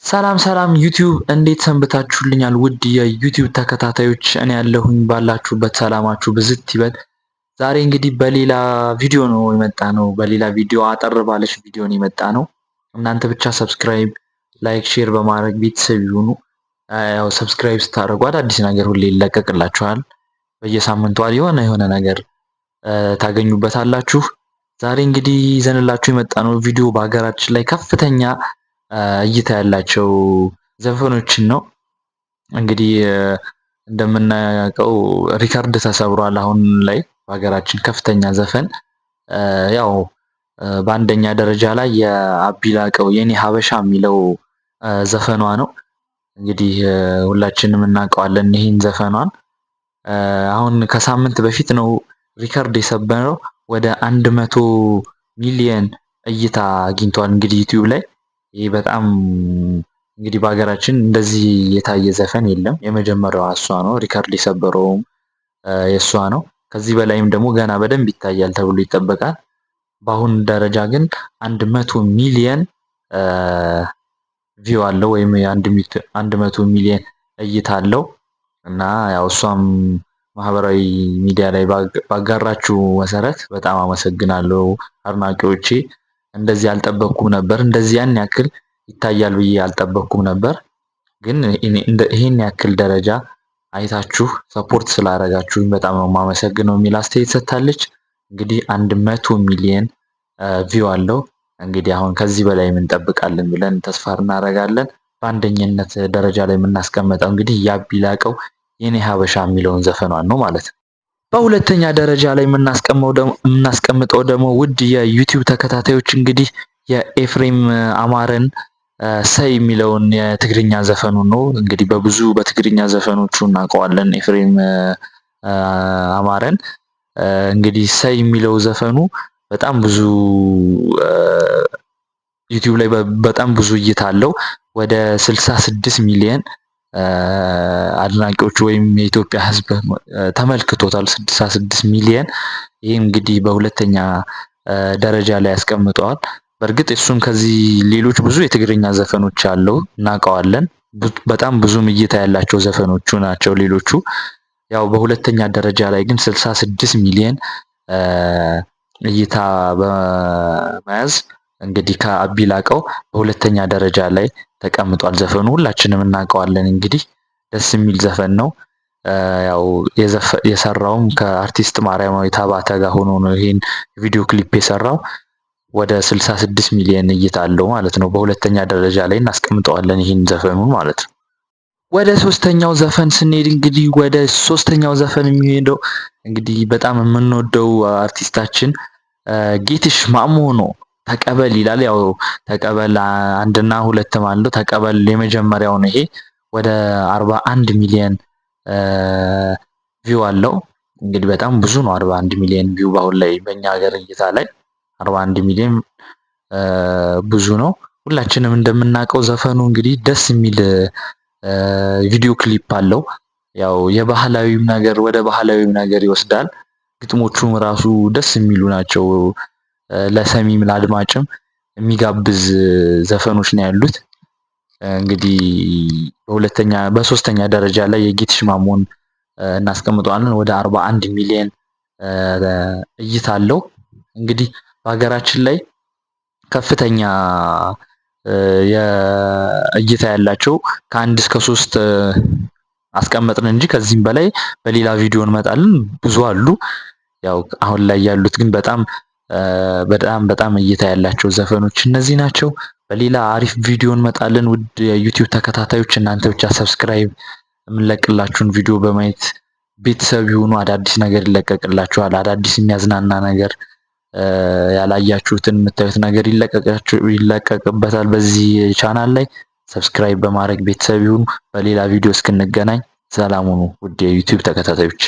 ሰላም ሰላም ዩቲዩብ፣ እንዴት ሰንብታችሁልኛል? ውድ የዩቲዩብ ተከታታዮች፣ እኔ ያለሁኝ ባላችሁበት ሰላማችሁ ብዝት ይበል። ዛሬ እንግዲህ በሌላ ቪዲዮ ነው የመጣነው። በሌላ ቪዲዮ፣ አጠር ባለች ቪዲዮ ነው የመጣነው። እናንተ ብቻ subscribe፣ like፣ share በማድረግ ቤተሰብ ይሁኑ። ያው subscribe ስታደርጉ አዳዲስ ነገር ሁሌ ይለቀቅላችኋል። በየሳምንቱ የሆነ የሆነ ነገር ታገኙበታላችሁ። ዛሬ እንግዲህ ይዘንላችሁ የመጣነው ቪዲዮ በሀገራችን ላይ ከፍተኛ እይታ ያላቸው ዘፈኖችን ነው። እንግዲህ እንደምናውቀው ሪከርድ ተሰብሯል። አሁን ላይ በሀገራችን ከፍተኛ ዘፈን ያው በአንደኛ ደረጃ ላይ የአቢ ላቀው የኔ ሀበሻ የሚለው ዘፈኗ ነው። እንግዲህ ሁላችንም እናውቀዋለን ይህን ዘፈኗን። አሁን ከሳምንት በፊት ነው ሪከርድ የሰበረው፣ ወደ 100 ሚሊየን እይታ አግኝቷል። እንግዲህ ዩቲዩብ ላይ ይህ በጣም እንግዲህ በሀገራችን እንደዚህ የታየ ዘፈን የለም። የመጀመሪያዋ እሷ ነው። ሪከርድ የሰበረውም የእሷ ነው። ከዚህ በላይም ደግሞ ገና በደንብ ይታያል ተብሎ ይጠበቃል። በአሁን ደረጃ ግን 100 ሚሊየን view አለው ወይም 100 ሚሊየን እይታ አለው። እና ያው እሷም ማህበራዊ ሚዲያ ላይ ባጋራችው መሰረት በጣም አመሰግናለሁ አድናቂዎቼ፣ እንደዚህ አልጠበቅኩም ነበር፣ እንደዚህ ያን ያክል ይታያል ብዬ አልጠበቅኩም ነበር። ግን ይሄን ያክል ደረጃ አይታችሁ support ስላደረጋችሁኝ በጣም ነው የማመሰግነው የሚል አስተያየት ሰጥታለች። እንግዲህ 100 ሚሊየን view አለው። እንግዲህ አሁን ከዚህ በላይ እንጠብቃለን ብለን ተስፋ እናደርጋለን። በአንደኝነት ደረጃ ላይ የምናስቀምጠው እንግዲህ የአቢ ላቀው የኔ ሀበሻ የሚለውን ዘፈኗን ነው ማለት ነው። በሁለተኛ ደረጃ ላይ የምናስቀምጠው ደግሞ ውድ የዩቲዩብ ተከታታዮች እንግዲህ የኤፍሬም አማረን ሰይ የሚለውን የትግርኛ ዘፈኑ ነው። እንግዲህ በብዙ በትግርኛ ዘፈኖቹ እናውቀዋለን ኤፍሬም አማረን። እንግዲህ ሰይ የሚለው ዘፈኑ በጣም ብዙ ዩቲዩብ ላይ በጣም ብዙ እይታ አለው። ወደ 66 ሚሊየን አድናቂዎች ወይም የኢትዮጵያ ሕዝብ ተመልክቶታል። 66 ሚሊየን። ይህ እንግዲህ በሁለተኛ ደረጃ ላይ ያስቀምጠዋል። በእርግጥ እሱም ከዚህ ሌሎች ብዙ የትግርኛ ዘፈኖች አለው፣ እናውቀዋለን። በጣም ብዙም እይታ ያላቸው ዘፈኖቹ ናቸው ሌሎቹ። ያው በሁለተኛ ደረጃ ላይ ግን 66 ሚሊየን እይታ በመያዝ እንግዲህ ከአቢ ላቀው በሁለተኛ ደረጃ ላይ ተቀምጧል። ዘፈኑ ሁላችንም እናውቀዋለን። እንግዲህ ደስ የሚል ዘፈን ነው። ያው የሰራውም ከአርቲስት ማርያማዊት አባተ ጋር ሆኖ ነው ይሄን ቪዲዮ ክሊፕ የሰራው። ወደ 66 ሚሊዮን እይታ አለው ማለት ነው። በሁለተኛ ደረጃ ላይ እናስቀምጠዋለን ይህን ዘፈኑን ማለት ነው። ወደ ሶስተኛው ዘፈን ስንሄድ እንግዲህ ወደ ሶስተኛው ዘፈን የሚሄደው እንግዲህ በጣም የምንወደው አርቲስታችን ጌትሽ ማሞ ነው። ተቀበል ይላል። ያው ተቀበል አንድና ሁለትም አለው። ተቀበል የመጀመሪያው ነው። ይሄ ወደ 41 ሚሊዮን view አለው። እንግዲህ በጣም ብዙ ነው 41 ሚሊዮን view። በአሁን ላይ በእኛ ሀገር እይታ ላይ 41 ሚሊዮን ብዙ ነው። ሁላችንም እንደምናውቀው ዘፈኑ እንግዲህ ደስ የሚል ቪዲዮ ክሊፕ አለው። ያው የባህላዊም ነገር ወደ ባህላዊም ነገር ይወስዳል። ግጥሞቹም ራሱ ደስ የሚሉ ናቸው። ለሰሚም ለአድማጭም የሚጋብዝ ዘፈኖች ነው ያሉት። እንግዲህ በሁለተኛ በሶስተኛ ደረጃ ላይ የጌትሽ ማሞን እናስቀምጠዋለን። ወደ 41 ሚሊዮን እይታ አለው። እንግዲህ በሀገራችን ላይ ከፍተኛ የእይታ ያላቸው ከአንድ እስከ ሶስት አስቀመጥን እንጂ ከዚህም በላይ በሌላ ቪዲዮ እንመጣለን። ብዙ አሉ። ያው አሁን ላይ ያሉት ግን በጣም በጣም በጣም እይታ ያላቸው ዘፈኖች እነዚህ ናቸው። በሌላ አሪፍ ቪዲዮ እንመጣለን። ውድ የዩቲዩብ ተከታታዮች፣ እናንተ ብቻ subscribe፣ የምንለቅላችሁን ቪዲዮ በማየት ቤተሰብ ይሁኑ። አዳዲስ ነገር ይለቀቅላችኋል። አዳዲስ የሚያዝናና ነገር፣ ያላያችሁትን የምታዩት ነገር ይለቀቅበታል በዚህ ቻናል ላይ። Subscribe በማድረግ ቤተሰብ ይሁኑ። በሌላ ቪዲዮ እስክንገናኝ ሰላም ሁኑ ውድ የዩቲዩብ ተከታታዮች።